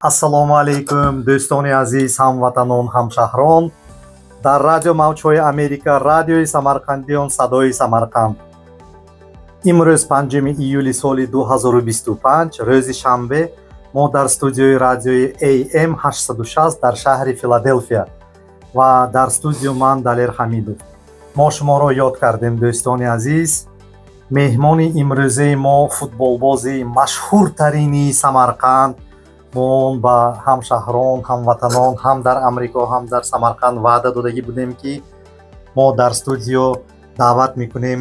Ассалому алайкум, дӯстони азиз, ҳамватанон, ҳамшаҳрон. Дар радио Мавҷҳои Америка, радиои Самарқандиён, садои Самарқанд. Имрӯз 5 июли соли 2025, рӯзи шанбе, мо дар студиои радиои AM 860 дар шаҳри Филаделфия ва дар студио ман, Далер Ҳамидов. Мо шуморо ёд кардем, дӯстони азиз. Меҳмони имрӯзаи мо футболбози машҳуртарини Самарқанд. Мо ба ҳамшаҳрон, ҳамватанон ҳам дар Амрико, ҳам дар Самарқанд ваъда додагӣ будем, ки мо дар студио даъват мекунем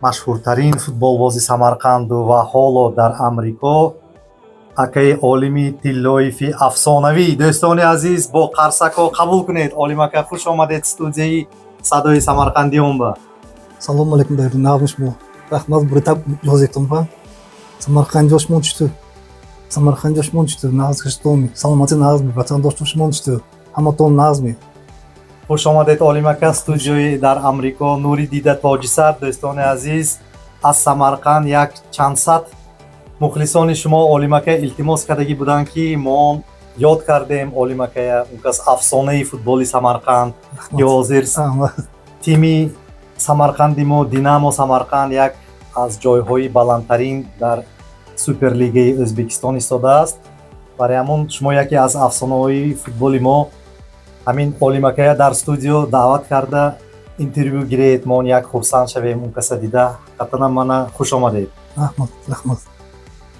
машҳуртарин футболбози Самарқанду ва ҳоло дар Амрико, акаи Олими Тиллоеви афсонавӣ. Дӯстони азиз, бо қарсако қабул кунед. Олим ака, хуш омадед студияи садои Самарқандиёнба. Салому алейкум, Далер, нағзми шумо? Раҳмат бурита ёзетонба. Самарқандиё, шумо чӣ ту? Самарқандиё, шумо чӣ ту? Нағз киштоми, саломатӣ нағзми, ватандоштон, шумо чӣ ту? Ҳаматон нағзми? Хуш омадед, Олим ака, студиои дар Амрико. Нури дида, тоҷисар. Дӯстони азиз, аз Самарқанд як чандсад мухлисони шумо, Олим ака, илтимос кардагӣ буданд, ки мо ёд кардем Олим акая. Он кас афсонаи футболи Самарқанд, ки ҳозир тими Самарқанди мо, Динамо Самарқанд, як аз ҷойҳои баландтарин дар Суперлигаи Ӯзбекистон истодааст. Барои ҳамон шумо яке аз афсонаҳои футболи мо, ҳамин Олим акая дар студио даъват карда интервю гиред, мо як хурсанд шавем он каса дида. Ҳақиқатан мана хуш омадед. Раҳмат, раҳмат.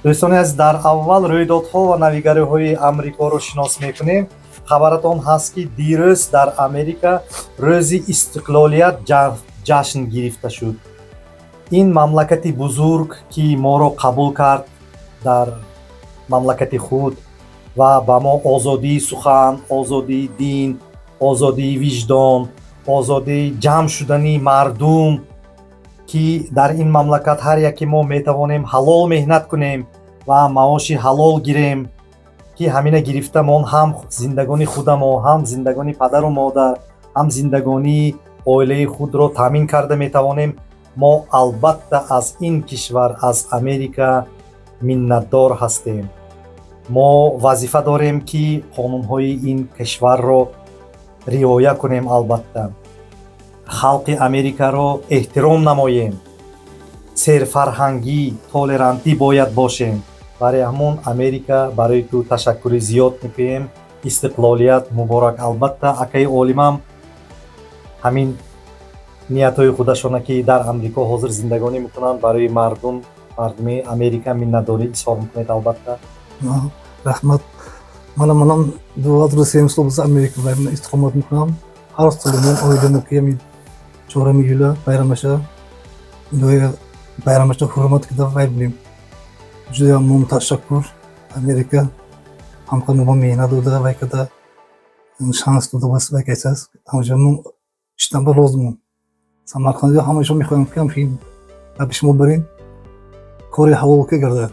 Дӯстони азиз, дар аввал рӯйдодҳо ва навигариҳои Амрикоро шинос мекунем. Хабаратон ҳаст, ки дирӯз дар Америка рӯзи истиқлолият ҷашн гирифта шуд. Ин мамлакати бузург, ки моро қабул кард дар мамлакати худ ва ба мо озодии сухан, озодии дин, озодии виҷдон, озодии ҷамъ шудани мардум, ки дар ин мамлакат ҳар яке мо метавонем ҳалол меҳнат кунем ва маоши ҳалол гирем, ки ҳамина гирифта мон ҳам зиндагони худамо, ҳам зиндагони падару модар, ҳам зиндагонии оилаи худро таъмин карда метавонем. Мо албатта аз ин кишвар, аз Америка миннатдор ҳастем. Мо вазифа дорем, ки қонунҳои ин кишварро риоя кунем, албатта халқи Америкаро эҳтиром намоем, серфарҳангӣ, толерантӣ бояд бошем. Барои ҳамон, Америка, барои ту ташаккури зиёд мекунем. Истиқлолият муборак! Албатта, акаи Олимам ҳамин ниятҳои худашона, ки дар Амрико ҳозир зиндагонӣ мекунанд, барои мардуми Америка миннатдорӣ изҳор мекунед, албатта. Раҳмат. Мана манам 2003 сол биз Америка истиқомат мекунам. Ҳар соли мон оиламо ки ҳами 4 июля байрамаша ҳурмат кида вай будем. Ҷудоям мон ташаккур Америка, ҳамқа мо меҳнат дода, вай када шанс дода, вай кайсас ҳамҷа мон иштанба розимон. Самарқандиё ҳамаашо мехоҳам, ки ҳамхи ба шумо барин, кори ҳалол ка гардад,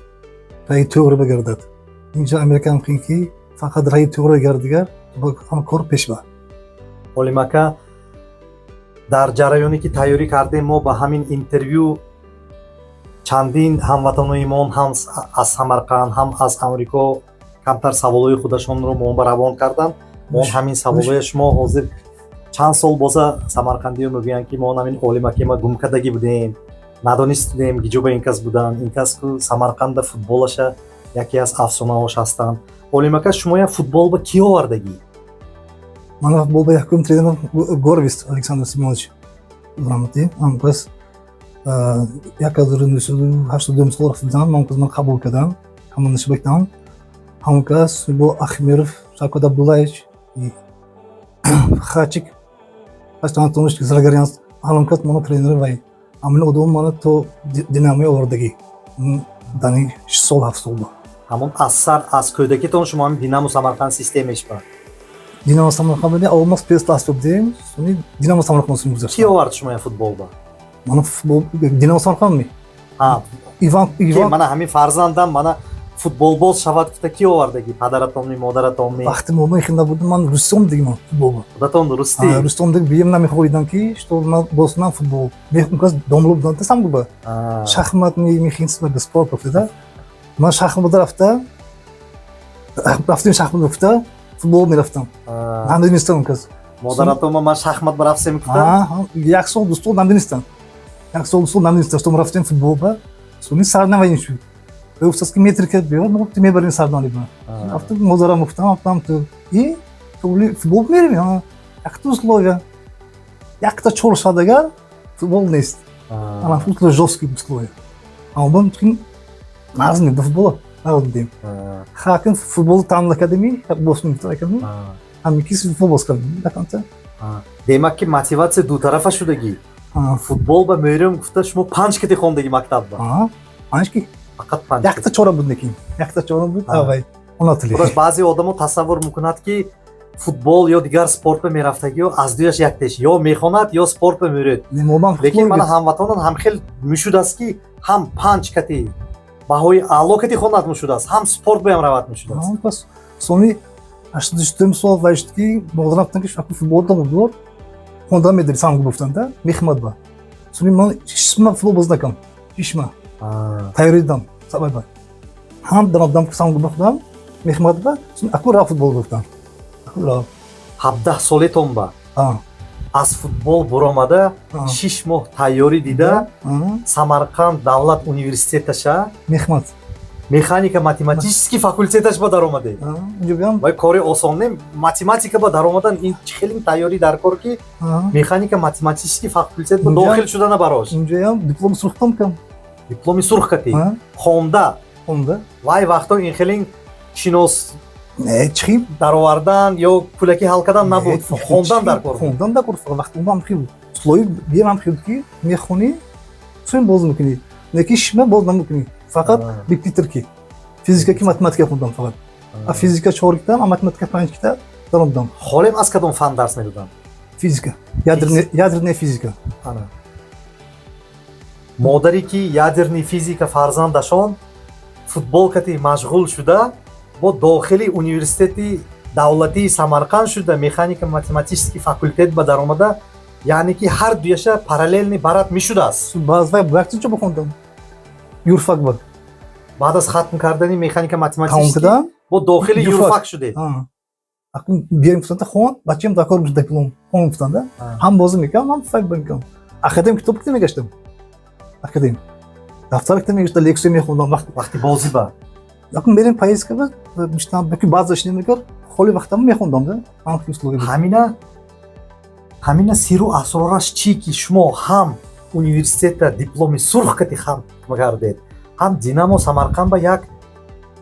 раи тӯғри багардад. Инҷо Америка ҳамхин, ки фақат раи тӯғри гардигар, ҳама кор пеш ба. Олим ака, дар ҷараёне ки тайёрӣ кардем мо ба ҳамин интервю, чандин ҳамватаноимон ҳам аз Самарқанд, ҳам аз Амрико камтар саволҳои худашонро мо ба равон карданд. Мо ҳамин саволҳоя шумо ҳозир чанд сол боза самарқандиё мегӯянд, ки мо ҳамин Олим акема гум кардагӣ будем, надонистем гиҷо ба ин кас буданд. Ин кас ку Самарқанда футболаша яке аз афсонаҳош ҳастанд. Олим ака, шумоя футбол ба кӣ овардагӣ? Ман футбол ба якум тренер Горвист Александр Семенович раҳматӣ. Он кас 1982 сол рафтам, он кас ман қабул кардам, ҳамон нишбактам. Ҳамон кас бо Ахмеров Шавкат Абдуллаевич, Хачик Антонович Загарян, ҳамон кас мана тренери вай. Ҳамин одам мана то Динамои овардагӣ. Дани 6 сол, 7 сол ба. Ҳамон аз сар, аз кӯдакитон шумо ҳамин Динамо Самарқанд системеш ба? Динамо Самарқанд буди, аввал мо спецкласс будем, сони Динамо Самарқанд сум Кӣ гузаштам. овард шумоя футбол ба? Мана футбол Динамо Самарқанд ми? Ҳа. Иван Ки Иван. Мана ҳамин фарзандам мана футболбоз шавад гуфта, кӣ овардагӣ? Падаратонми, модаратонми? Вақти мо хинда будем, ман рустом дигим футбол. Худатон дурустӣ? Рустом диг бием намехоҳидам, ки что ман боз кунам футбол. Мехоҳам домло будам, тасам губа. Шахмат ми мехинс ба спорт да. Ман шахмат рафта. Рафтем шахмат гуфта, футбол мерафтам. Намедонистам кас. Модаратон ман шахмат рафтем гуфта? Як сол, 2 сол намедонистам. Як сол, 2 сол намедонистам, что рафтем футбол ба. Сони соревнование шуд. Гуфтас, ки метрика биё, мо мебарем соревнование ба. Рафтам, модарам гуфтам, рафтам ту. И футбол мерем, якта условия. Якта чор шуд агар, футбол нест. Ана футбол жесткий условия. А он нағз до футбола нағз будем. Хакин футбол тамом академи, боз академи. Ҳамики футбол боз кардем до конца. Демак ки, мотиватсия дутарафа шудагӣ. Футбол ба мерем гуфта, шумо панҷ кати хондагӣ мактабба? Панҷ ки. Фақат панҷ? Якта чора буд, некин якта чора буд, авай она тили. Худаш баъзе одамо тасаввур мекунад, ки футбол ё дигар спортба мерафтагиё, аз дуяш яктеш: ё мехонад, ё спортба меред. Лекин мана ҳамватанон ҳам хел мешудааст, ки ҳам панҷ кати баҳои аъло кати хонад мешудааст, ҳам спорт баям равад мешудааст. Пас сони 83-м сол вайшд, ки модарам гуфтанд, ки футбол буд, хондан медари сам гуфтанд да мехмат ба. Сони ман 6 моҳ футбол боз накам, 6 моҳ тайёрӣ дидам сабаба ҳам даромадам сам худам мехмат ба. Сони аку рафт, футбол гуфтам, аку рафт. 17 солетон ба аз футбол буромада, 6 моҳ тайёрӣ дида, Самарқанд давлат университеташа мехмат механика математический факултеташ ба даромадед. Вай кори осон не, математика ба даромадан ин чӣ хеле тайёрӣ дар кор, ки механика математический факултет ба дохил шудана барош. Унҷоям дипломи сурх кам. Дипломи сурх катӣ хонда? Хонда. Вай вақто ин хеле шинос чӣ даровардан ё пулакӣ ҳал кардан набуд, хондан дар кор. Хондан дар кор. Вақти ҳам хел условия биям хел, ки мехонӣ, соин боз мекунӣ, лекин шима боз намекунӣ, фақат репетитор, ки физика, ки математика хондам фақат. А физика чор китаб, а математика панҷ китаб даромадам. Холем аз кадом фан дарс медоданд? Физика, ядерная физика. Ана, модаре ки ядерный физика, фарзандашон футболкати машғул шуда, бо дохили университети давлатии Самарқанд шуда, механика математический факултет ба даромада, яъне ки ҳар дуяша параллельный барат мешудааст. Баъз вай якчи ҷо бихондам, юрфак ба. Баъд аз хатм кардани механика тамом математический кардам, бо дохили юрфак. Юрфак шудед. Акун биёем гуфтанда, хон, бачаем дакор буд, диплом хон гуфтанда. Ҳам бозӣ мекардам, ҳам фак мекардам. Академ китоб кита мегаштам, академ дафтар кита мегаштам, лексия мехондам вақт. Вақти бозӣ ба? Акун мерем поездка ба, миштам, ки баъзаш намекард, холи вақтам мехондам да, ҳам условия буд. Ҳамина сиру асрораш чӣ, ки шумо ҳам университета дипломи сурх кати хатм кардед, ҳам «Динамо» Самарқанд ба як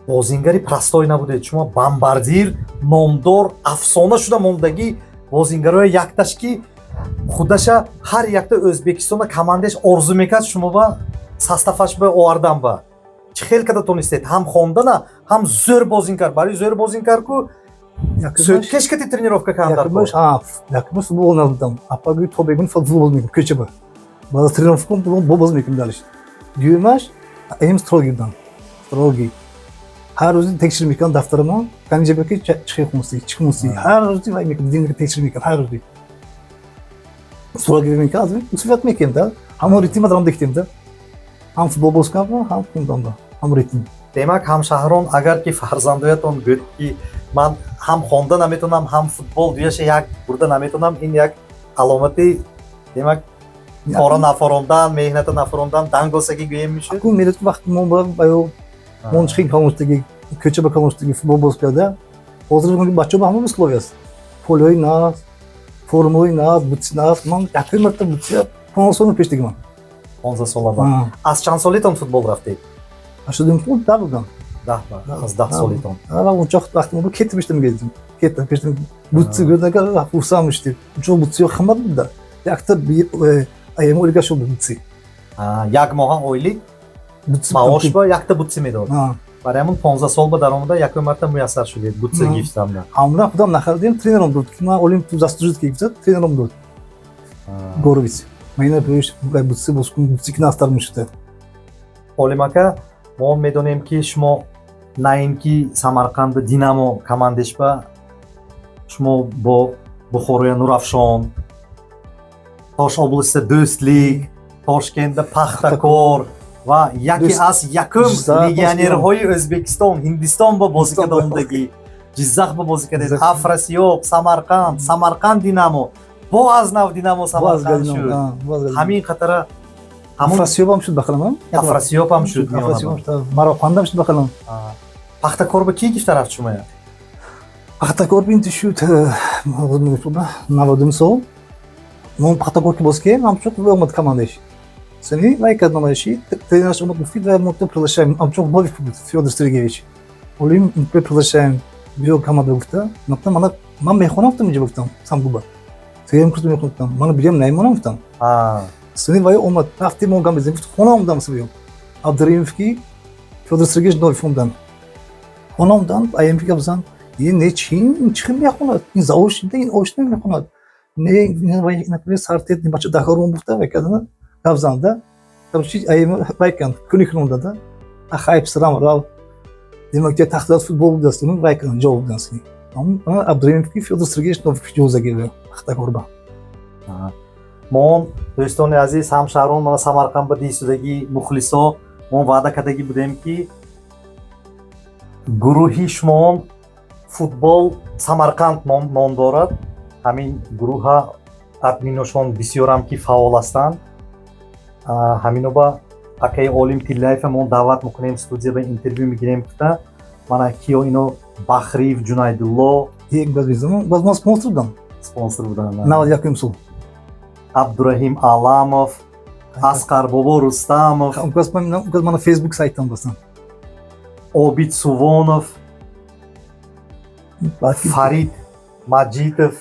бозингари простой набудед, шумо бомбардир, номдор, афсона шуда мондагӣ бозингарои якташ, ки худаша ҳар якта Ӯзбекистона командаш орзу мекард шумо ба составаш ба овардан ба чӣ хел када тонистед ҳам хондана, ҳам зӯр бозинкар? Барои зӯр бозинкар ку сӯткеш кати тренировка кардан дар кор. Якумаш, якумаш футбол надодам. Апа гӯй, то бегун футбол боз мекунем кӯча ба, баъд аз тренировка футбол боз мекунем дальше. Дуюмаш, эм строгий будам, строгий. Ҳар рӯзи текшир мекардам дафтарамон, каниҷа ки чӣ хунсӣ, чӣ хунсӣ, ҳар рӯзи вай мекард, дин текшир мекард, ҳар рӯзи строгий мекард. Усулият мекардем да, ҳамон ритм даром дектем да, ҳам футбол боз кардам, ҳам хондам да, ҳам ритм. Демак, ҳамшаҳрон, агар ки фарзандоятон гӯд, ки ман ҳам хонда наметавонам, ҳам футбол, дуяша як бурда наметавонам, ин як аломати, демак, кора нафарондан, меҳната нафарондан, дангосагӣ гӯем мешуд. Акун медод, ки вақти мо баё мон чихи калонштаги, кӯча ба калонштаги футбол боз карда. Ҳозир бачаҳо ба ҳама условия аст: полиҳои нағз, формаҳои нағз, бутси нағз. Ман якум марта бутсия 15 сола пеш дигаман. 15 сола ба аз чанд солитон футбол рафтед? Ҳаштодум пул 10 будам. 10 ба аз 10 солитон? Унча вақти мо кета пешта мегардим, кета пешта бутси гӯдага хурсанд мешудем. Унчо бутсиё қимат буда, якта аям ойлига шуд бутси. Як моҳа ойлик маош ба якта бутси медод. Барои ҳамон 15 сол ба даромада якум марта муяссар шудед бутси гирифтанда. Ҳамра худам нахаридем, тренером дод, ки ман олим ту заслужить ки гуфта, тренером дод, Горовиц. Ман бутси боз кун, бутси ки нафтар мешуда. Олим ака, мо медонем, ки шумо на ин ки Самарқанду «Динамо» командешба шумо бо Бухороя «Нурафшон», Тош областда «Дӯстлик», Тошкентда «Пахтакор». Ва яке аз якум Ҷиззах легионерҳои Ӯзбекистон Ҳиндистон ба бозӣ Ҳиндистон карда ба- омдагӣ, Ҷиззах ба бозӣ кардед. Ҷиззах. Афросиёб, Самарқанд, Самарқанд, Динамо, бо аз нав Динамо Самарқанд шуд. Ҳамин қатара ҳамон. Афросиёбам шуд бахалам. Афросиёб ҳам шуд. Афросиёбам шуд. Мароқандам шуд бахалам. Пахтакор ба кӣ гирифта рафт шумоя? Пахтакор бин шуд 90-ум сол. Мо Пахтакор ки боз кардем, ҳамчун омад командаш. Сани вай кард номаши, тренераш омад, гуфт, вай мо приглашаем, ҳамчун новый буд Фёдор Сергеевич. Олим приглашаем, биё команда гуфта. Гуфтам, мана ман мехонам, гуфтам, инҷа гуфтам, самгуба. Сеюм курс мехондам. Мана биём наймонам, гуфтам. Сани вай омад, рафтем, мо гам безем, гуфт, хона омадам сабиём. Абдураимов ки Фёдор Сергеевич новый омадан. Хона омадан, аям гап зан. Е не чи ин чӣ мехонад? Ин заочно, ин очно мехонад. Не, вай например, сартет не бача дахорум гуфта вай кардана гап зан да. Короче, аям вай кан, куни кунонда да. Ахай писарам рав. Демак те тахтат футбол будаст, ну вай кан ҷавоб будан сини. Абдураимов ки Фёдор Сергеевич новый ҷоза Пахтакорба. Мо, дӯстони азиз, ҳамшаҳрон, мана Самарқанд ба дисудагӣ мухлисо, мо ваъда кардагӣ будем, ки гурӯҳи шумоон Футбол Самарқанд ном дорад. Ҳамин гурӯҳа админошон бисёрам ки фаъол ҳастанд. Ҳамино ба акаи Олим Тиллаева мо даъват мекунем, студия ба интервю мегирем гуфта. Мана киё ино: Бахриев Ҷунайдулло. Як баз безам, баз ман спонсор будам. Спонсор буданд. 91-ум сол. Абдураҳим Аламов, Асқар Бобо Рустамов. Указ мана Фейсбук сайтам бастан. Обид Сувонов, Фарид Маҷидов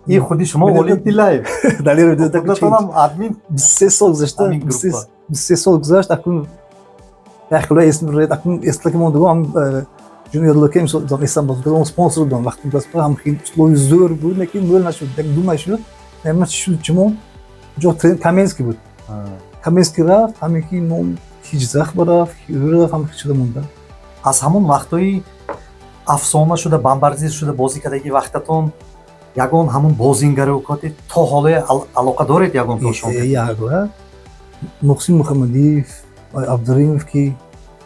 и худи шумо, Олим Тиллаев. Худатонам админ. 23 сол гузашта, Ҳамин группа. 23 сол гузашт, акун як хело эсм ред, акун эслаки мондагу ҳам Жуниор Локе мисол эсам боз, он спонсор будам вақти бас ҳам хел условия зӯр буд, лекин мӯл нашуд, як ду шуд, нема шуд, чимо ҷо тренер Каменский буд. Каменский рафт, ҳаме ки мо Ҳиҷзах барафт, рафт, ҳам шуда монда. Аз ҳамон вақтҳои афсона шуда, бомбардир шуда бозӣ кардаги вақтатон ягон ҳамон бозингароти то ҳоле алоқа доред ягон тошон? Ягла Муҳсин Муҳаммадиев, Абдураимов ки.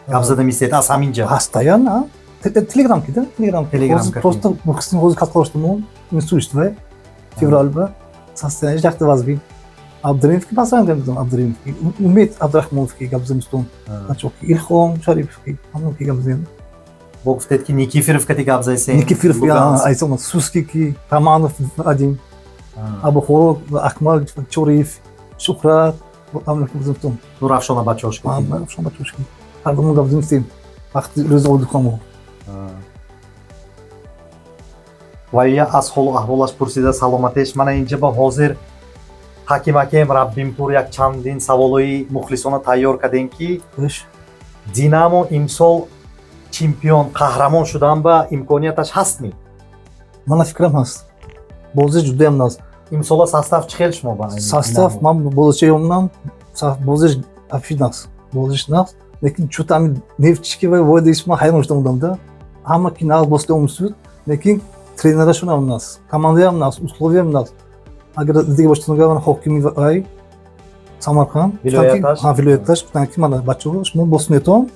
Гап зада мистед аз ҳамин ҷа? Ҳастаян, Телеграм ки да, Телеграм. Телеграм. Просто Муҳсин ҳозир катқоштумон инсулштва февралба состояние яхта вазби. Абдураимов ки масалан гап задам, Абдураимов ки, Умед Абдурахмонов ки гап задам, Илхом Шарипов ки, ҳамон ки гап задем. Бо гуфтед, ки Никифоров кати гап задесем. Никифоров, айсом Суски ки, Романов Вадим, Абухоро Акмал Чориев, Шухрат, ҳамон. Нурафшона бачошки. Нурафшона бачошки ҳар дум гап задем вақти рӯзи одихомо. Ва я аз ҳолу аҳволаш пурсида, саломатеш. Мана инҷа ба ҳозир ҳаким акем Раббимпур як чандин саволҳои мухлисона тайёр кардем, ки Динамо имсол чемпион, қаҳрамон шудан ба имконияташ ҳастми? Мана фикрам ҳаст, бозиш ҷудоям наст. Имсола состав чӣ хел шумо ба? Состав ман бозичаёмнам, бозиш вообще нақс, бозиш нақс, лекин чӯта ҳами Нефтчики ва воидиш ман ҳайрон шуда будам да. Ҳама ки нағз бозида омсуд, лекин тренерашон нақс, командаям нақс, условиям нақс. Агар дига бошад, ҳокими вай Самарқанд, вилояташ гуфтанд, ки мана бачаҳо, шумо босметон,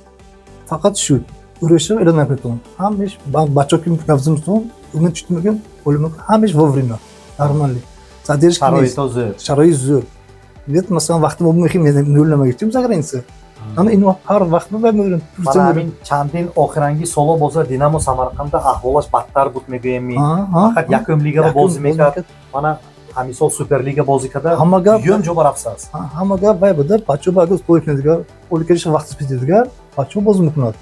фақат шуд уреша эълон накунедтон, ҳамеш бачаҳо ки гапзимтон, умед чӣ мегӯям, ҳамеш вовремя, нормально, задержки нест, шароит зӯр. Бид масалан вақти мо мехим нул намегиртим за граница, ана ино ҳар вақт мо мебинем. Мана ҳамин чандин охиранги соло боза Динамо Самарқанда аҳволаш бадтар буд, мегӯем, фақат якум лигаро бозӣ мекард. Мана ҳамин сол Суперлига бозӣ карда, дуюм ҷо барафтааст. Ҳама гап вай буда, бачаҳо ба агар спой кунед, дигар оликаша вақт спиди, дигар бачаҳо бозӣ мекунад,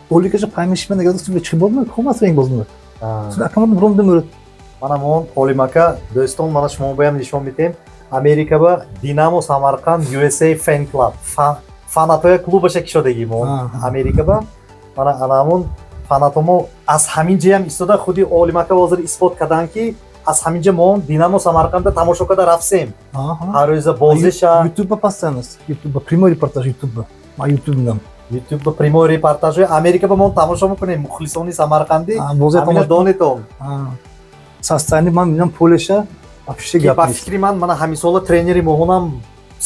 оликаша паймишма, дигар чӣ боз мекунад, хом аст, боз мекунад, акамад бром демурад. Мана мон Олимака, дӯстон, мана шумо боям нишон медиҳем: Америка ба Динамо Самарқанд USA fan club, фанатоя клубаша кишодагӣ мо Америка ба. Мана анамун фанатомо аз ҳамин ҷаям истода, худи Олимака ҳозир исбот карданд, ки аз ҳамин ҷа мо Динамо Самарқанда тамошо карда рафсем ҳар рӯза бозиша. Ютуба постоянно, Ютуба прямой репортаж, Ютуба ма Ютуб дидам. Ютуб прямой репортажи Америка ба мо тамошо мекунем, мухлисони самарқандӣ, ҳамина донетон. Состояние ман мебинам полеша вообще гап Ба фикри ман, мана ҳамин сола тренери моҳонам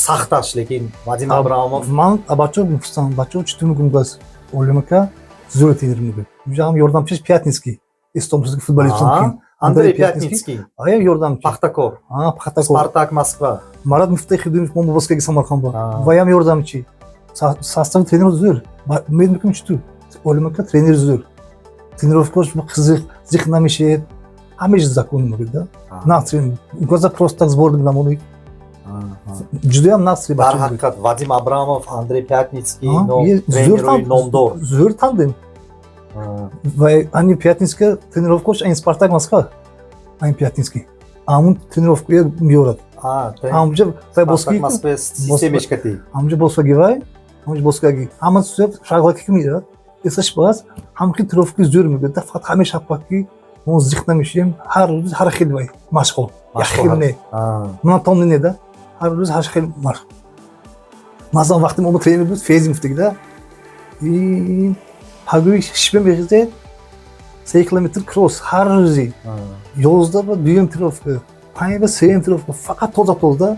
Сахташ, лекин Вадим Абрамов. Ман бачаҳо мепурсам, бачаҳо чӣ ту мегӯм, газ Олим ака зӯр тренер мегӯяд. Инҷа ҳам ёрдамчиш Пятницкий, эстонский футболист. Андрей Пятницкий. Ая ёрдамчи. Пахтакор. Пахтакор. Спартак Москва. Марат Муфтахидов мо бозкаги Самарқанд ба. Ваям ёрдамчи. Состави тренер зӯр. Умед мекунем, чӣ ту Олим ака тренер зӯр. Тренировкаш qiziq, зиқ намешед. Ҳамаи закон мегӯяд, да? На тренер. Указа просто так сбор намонӣ. Ҷудоям нақс. Дар ҳақиқат, Вадим Абрамов, Андрей Пятницкий тренерои номдор. Зӯр тандем. Ва ани Пятницкий тренировкаш айн Спартак Москва. Айн Пятницкий. Амун тренировка меорад. Ҳамҷа вай боски Москва системешкати. Ҳамҷа боскаги вай, ҳамҷа боскаги. Ҳама суяб шаглаки меорад. Эсаш бас ҳамки тренировки зӯр мегӯяд. Фақат ҳамеша ки мо зиқ намешем, ҳар рӯз ҳар хел вай машқҳо. Як хел не. Монотонный не, да? Ҳар рӯз ҳар хел машқ. Масалан, вақте мо тренер буд, Фези муфтаги, да? И пагои шишба мехезед, 3 километр кросс ҳар рӯзи. 11 ба дуюм тренировка, 5 ба сеюм тренировка, фақат тоза тоза,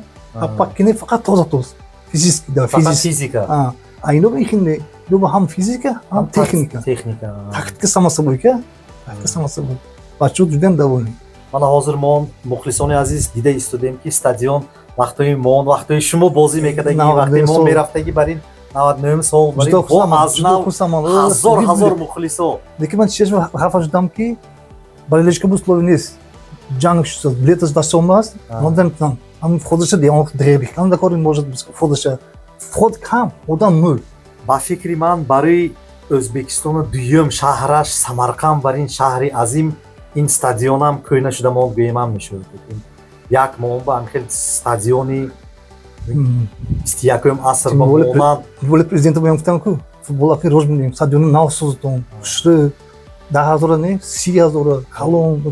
паккине, фақат тоза тоз. Физически, да, физика. А ино ихин не, ино ҳам физика, ҳам техника. Техника. Тактика само собой, ка? Тактика само собой. Бачаҳо ҷудоям довольны. Мана ҳозир мо, мухлисони азиз, дида истодем, ки стадион вақтҳои мо, вақтҳои шумо бозӣ мекардаги, вақте мо мерафтаги, бар ин 99 сол, бар ин бо аз нав ҳазор ҳазор мухлисо. Лекин ман чишм хафа шудам, ки болельщика условий нест, ҷанг шуд, билеташ дастом аст, ман наметавонам ҳам входаша дреби кам дакор может входаша, вход кам, одам нул. Ба фикри ман, барои Ӯзбекистону дуюм шаҳраш Самарқанд, бар ин шаҳри азим ин стадионам кӯҳна шуда монд, гӯемам мешуд. Як моҳ ба хел стадиони 21-ум аср ба монанд. Футболи президента боям гуфтам, ку футбол аки рож мебинем, стадиони нав созтон, хушрӯ, 10 ҳазора не, 30 ҳазора, калон,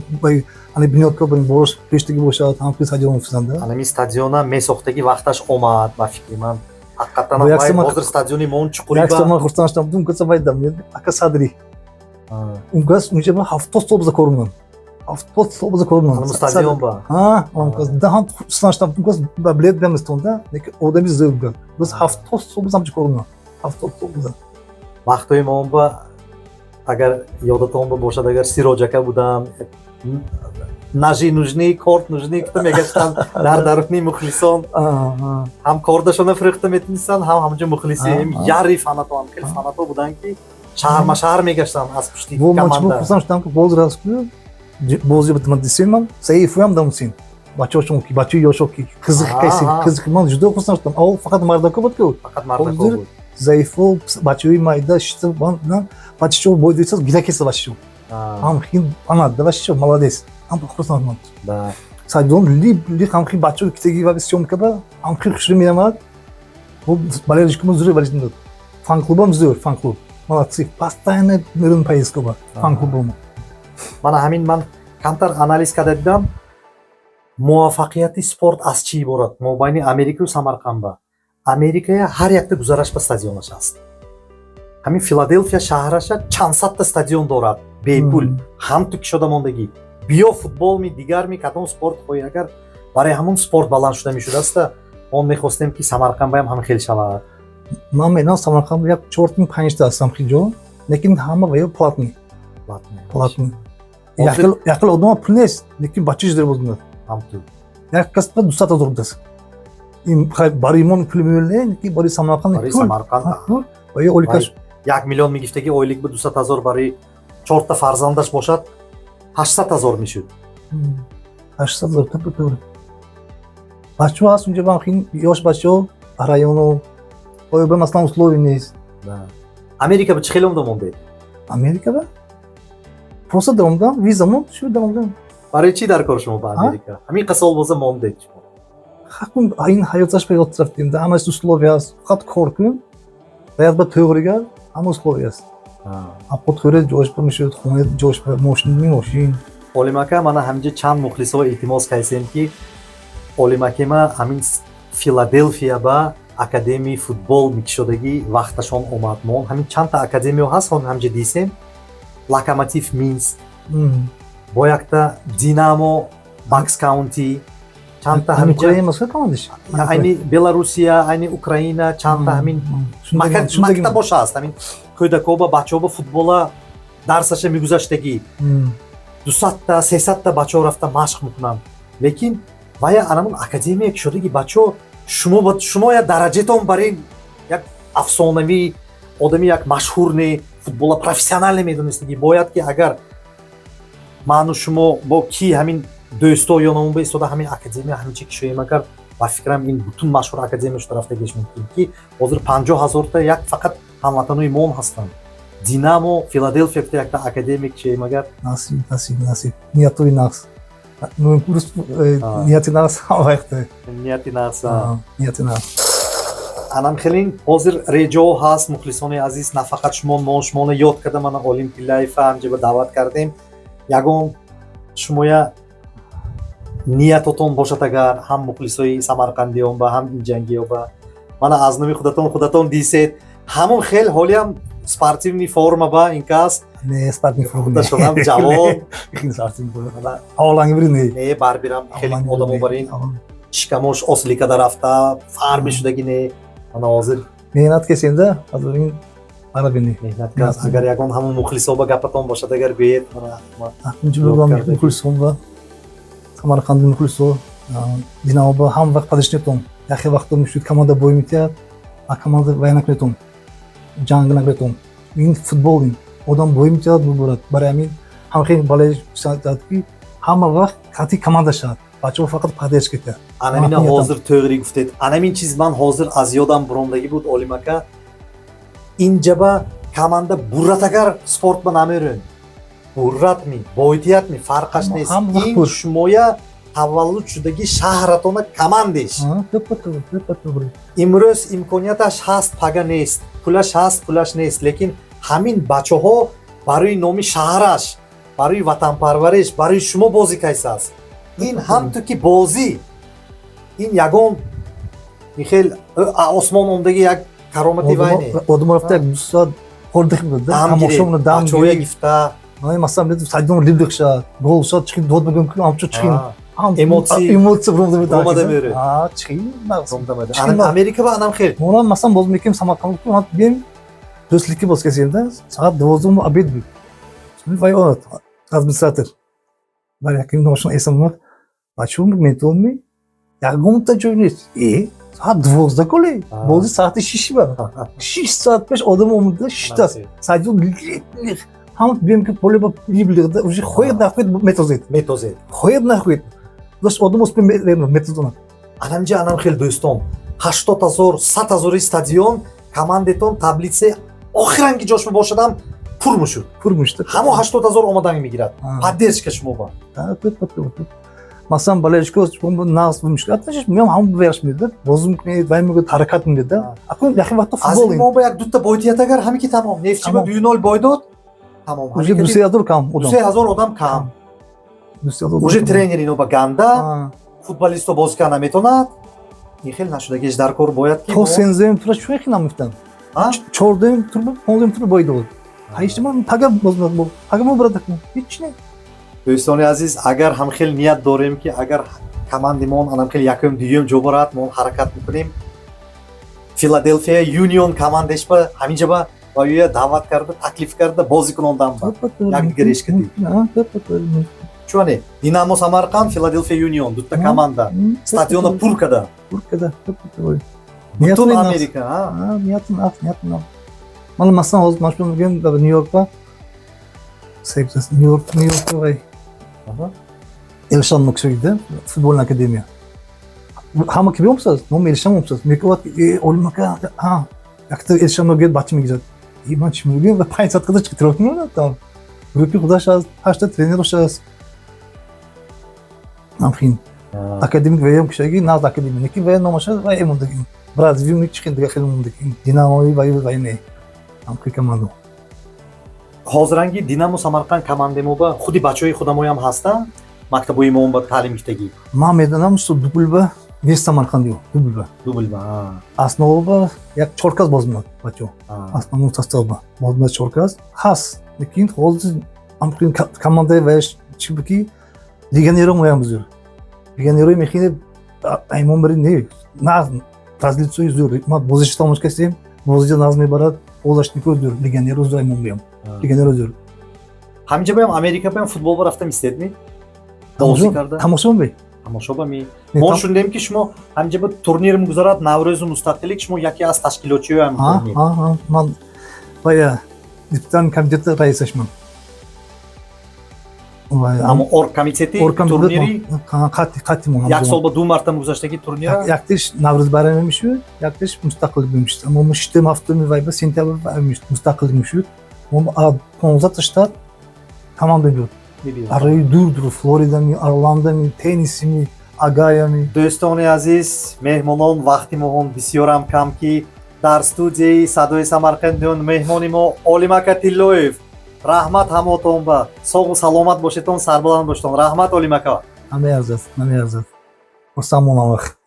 ани бинёдкор борош пештагӣ бошад, ҳам стадион физанда. Анами стадиона месохтагӣ вақташ омад, ба фикри ман, ҳақиқатан ҳозир стадиони мон чуқури. Як сол ман хурсанд шудам, дум каса вайдам ака Садри, он кас унҷа ба 70 сол биза кор мекунам, 70 сол биза кор мекунам. Стадион ба. Он кас даҳам хурсанд шудам, он кас ба билет бемистонда, лекин одами зӯр буд, биз 70 сол бизам чӣ кор мекунам, 70 сол биза. Вақтҳои мон ба, агар ёдатон бошад, агар Сироҷака будам, ножи нужны, корт нужны кута мегаштанд дар даруни мухлисон, ҳам кордашона фурӯхта метунистанд, ҳам ҳамҷо мухлиси яри фанато, ҳам хеле фанато буданд, ки шаҳрма шаҳр мегаштанд аз пушти команда. Хурсанд шудам, ки боз раску бози дисеман заифуям дамсин бачаҳошон, ки бачаи ёшо, ки қизиқ каси қизиқ, ман ҷудо хурсанд шудам. Аввал фақат мардако буд ку. Фақат мардако буд. Заифо, бачаҳои майда шита, бачаҳо бойдисаз гира кеса, бачаҳо ҳам хин фанат да, бачаҳо молодец, ҳам хурсанд шудам. Стадион либ лиқ, ҳам хин бачаҳо китаги ва съёмка ба ҳам хин хушрӯ меомад. Болельщикимо зӯр болельщик, фан клубам зӯр, фан клуб молодцы, постоянно мерем поездка ба фан клубомо. Мана ҳамин ман камтар анализ карда дидам, муваффақияти спорт аз чӣ иборат мобайни Америкаю Самарқанд ба. Америкая ҳар якта гузараш ба стадионаш аст. Ҳамин Филаделфия шаҳраша чанд садта стадион дорад, бепул ҳам ту кишода мондагӣ, биё, футболми, дигарми, кадом спорт хоҳӣ агар, барои ҳамун спорт баланд шуда мешудаста. Мо мехостем, ки Самарқанд баям ҳам хел шавад. Ман медонам, Самарқанд як чортми панҷта ҳастам хиҷо, лекин ҳама ва платный, платный. Якхел одама пул нест, лекин бачаш зер боз мекунад. Як кас ба 200 ҳазор будааст. Ин барои мо пул мемеле, лекин барои Самарқанд пул. Пул ва ё оликаш. 1 миллион мегифтаги ойлик ба 200 ҳазор, барои чорта фарзандаш бошад, 800 ҳазор мешуд. 800 ҳазор, топа тӯғри. Бачаҳо ҳаст унҷа, бахин ёш бачаҳо районо оё ба масалан условий нест. Америка ба чӣ хеле омда мондед? Америка ба просто даромадам, виза монд, шу даромадам. Барои чӣ дар кор шумо ба Америка ҳамин қасол боза мондед шумо? Ҳакун ин ҳаёташ ба ёд рафтем, да, ҳамаш условия аст, фақат кор кун, бояд ба тӯғрига ҳама условия аст. Апо тӯре ҷош ба мешуд, хона ҷош ба, мошин, мошин. Олимака, мана ҳаминҷа чанд мухлисҳо илтимос кардем, ки Олимакема ҳамин Филаделфия ба академияи футбол микишодагӣ вақташон омад. Мо ҳамин чандта академиё ҳаст, ҳамҷа дисем, Локомотив Минск, бо якта Динамо Бакс Каунти. Чандта ҳаминҷа. Украина emas командаш. Айни Беларусия, айни Украина, чандта ҳамин мактаб боша аст, ҳамин кӯдакоба, бачаҳоба футбола дарсаша мегузаштагӣ, 200-та, 300-та бачаҳо рафта машқ мекунанд. Лекин вая анамун академия кушодаги, бачаҳо, шумо шумо як дараҷатон бар ин як афсонавӣ одами, як машҳур не, футбола профессионале медонистагӣ бояд, ки агар ману шумо бо ки ҳамин дӯсто ёнамон истода ҳамин академия ҳамин чи кишоем, агар ба фикрам, ин бутун машҳур академия шуда рафтагиш мумкин, ки ҳозир 50 000-та як фақат ҳамватанои мон ҳастанд. Динамо Филаделфия гуфта якта академия кишоем агар. Насиб, насиб, насиб. Ниятои нағз. Рус нияти нағз ҳама вақт. Нияти нағз. Нияти нағз. Анам хелин ҳозир реҷоҳо ҳаст. Мухлисони азиз, на фақат шумо, мо шумоно ёд карда, мана Олим Тиллаева ҳамҷаба даъват кардем. Ягон шумоя ниятотон бошад агар, ҳам мухлисои самарқандиёнба, ҳам инҷангиёба, мана аз номи худатон худатон дисед, ҳамон хел ҳолиам спортивный форма ба ин кас. Не, спортивный форма. Худашонам ҷавон. Спортивный форма. Авваланги бири не. Не, барбирам хеле одамо бар ин шикамош осликада рафта, фарми шудаги не, мана ҳозир. Меҳнат кесенда, азр ин барабини. Меҳнат кас. Агар ягон ҳамон мухлисо ба гапатон бошад агар, гӯед. Мухлисон ба Самарқанди, мухлисо Динамо ба ҳам вақт падишнетон. Яхе вақто мешуд, команда бой метиҳад, а команда вай накунетон, ҷанг накунетон. Ин футбол, ин одам бой метиҳад, мебурад. Барои ҳамин ҳам хеле бале ки ҳама вақт қати команда шавад, бачаҳо фақат поддержка кунад. Анамина ҳозир тӯғри гуфтед, анамин чиз ман ҳозир аз ёдам бурондагӣ буд, Олим ака. Инҷаба команда бурратагар спорт ба намерӯн, бурратми, бойтиятми, фарқаш нест. Ин шумоя таваллуд шудагӣ шаҳратона командеш. Имрӯз имконияташ ҳаст, пага нест, пулаш ҳаст, пулаш нест, лекин ҳамин бачаҳо барои номи шаҳраш, барои ватанпарвариш, барои шумо бозӣ кайсааст. Ин ҳамту ки бозӣ, ин ягон хел осмон омдаги як каромати вай не. Одам рафта як 2 соат отдых мекунад, бачаҳоя гифта. Масалан, стадион либдиқ шавад, гол шавад, чихин дод мегӯям, ҳамчун чихин. Эмоция. Эмоция омада мере. Чихин. Америка ба анам хел. Мона масалан боз мекунем Самарқанд, бием дӯстликки боз касем да, соат 12 обед буд. Вай омад администратор, бар яким номашон эсам омад: «Бачаҳо, метавонми, ягонта ҷой нест». Э, соат 12 коли бози соати 6 ба 6 соат пеш одам омада шиштааст, стадион лиқ, ҳама бием ки поле ба либлиқда уже хоҳед нахоҳед метозед. Метозед. Хоҳед нахоҳед, одам успе метозонад. Анамҷа анам хел, дӯстон, 80 000, 100 000-и стадион, командетон таблицаи охиранги ҷошма бошадам, пур мешуд. Пур мешуд. Ҳамо 80 000 омадан мегирад, поддержка шумо ба. Масалан, болельщико нағз мушкилат меом, ҳам верш меда, бозӣ мекунед, вай мегӯяд, ҳаракат меда. Акун яхе вақто футбол мо ба як дута бойтият агар, ҳами ки тамом, Нефтчи ба 2-0 бой дод, тамом. Уже 2-3 ҳазор кам одам. 2-3 ҳазор одам кам уже, тренер ино ба ганда, футболисто бозӣ карда наметонад. Ин хел нашудагиш дар кор бояд ки то сенздаҳум тура чун хел намефтанд, чордаҳум тур, 15-ум тур бой дод. Ҳаштима пага, пага мубарад, ҳеч не. Дӯстони азиз, агар ҳамхел ният дорем, ки агар командимон анамхел якум, дуюм ҷо барад, мо ҳаракат мекунем, Филаделфия Юнион командешба ҳаминҷаба ва ӯя даъват карда, таклиф карда, бозӣ кунондан ба якдигар ешкадӣ. Чуане Динамо Самарқанд, Филаделфия Юнион, дута команда стадиона пур када. Пур када. Бутун Америка. Ниятин, ниятин. Мана, масалан, ҳозир ман шумо мегӯям, дар Нью-Йорк ба Нью-Йорк, Нью-Йорк вай Элшан муксуида футбольная академия. Ҳама ки биомсаз, номи Элшан омсаз. Мегӯяд: «Олим ака, якта Элшан мегӯяд, бача мегирад». И ман чӣ мегӯям? Ва 5 соат қадар чӣ мекунад там. Группи худаш аст, ҳашта тренерош аст. Амхин. Академик ваям кишаги, нағз академия. Неки вая номаша вай эмондаги. Бразилия чихин дига хеле мондаги. Динамои вай вай не. Амхи команду. Ҳозиранги Динамо Самарқанд командаи ба худи бачаҳои худамоям ҳастанд, мактабҳои мо ба таълим гирифтагӣ? Ман медонам, что дубльба весь Самарқандиё дубльба. Дубльба. Основа як чор кас боз меояд, бачаҳо. Основной составба боз меояд, чор кас ҳаст. Лекин ҳозир командаи ваяш чӣ буд, ки легионеро моям бузур. Легионерои мехине. Аймон бири не нағз, разлицои зӯр. Ма бозиш тамош кардем, бозиҷа нағз мебарад, полузащитнико зӯр, легионеро зӯр аймон биям. Легионеро зӯр. Ҳаминҷа баям, Америка баям, футбол ба рафта истед ми? Бозӣ карда? Тамошо бе. Тамошо ба ми? Мо шунидем, ки шумо ҳаминҷа ба турнир мегузарад, Наврӯзу мустақилик, шумо яке аз ташкилотчиҳои ҳамин турнир. Ман вая депутат комитета раисашман. Ҳамо оргкомитети турнири. Қатъи. Як сол ба ду мартаба гузаштаги турнира. Яктиш Наврӯз байраме мешуд, яктиш мустақилlik мешуд. Мо шитем ҳафтуми вай ба сентябр мустақилlik мешуд. Мо 15 штат команда буд. Арои дур дур: Флоридами, Орландами, Теннисими, Огайоми. Дӯстони азиз, меҳмонон, вақти моҳон бисёрам кам, ки дар студияи «Садои Самарқандиён» меҳмони мо Олимака Тиллоев. Раҳмат ҳамотон, ба соғу саломат бошедон, сарбаланд бошедон. Раҳмат, Олимака. Намеарзад, намеарзад, хурсанд монам вақт.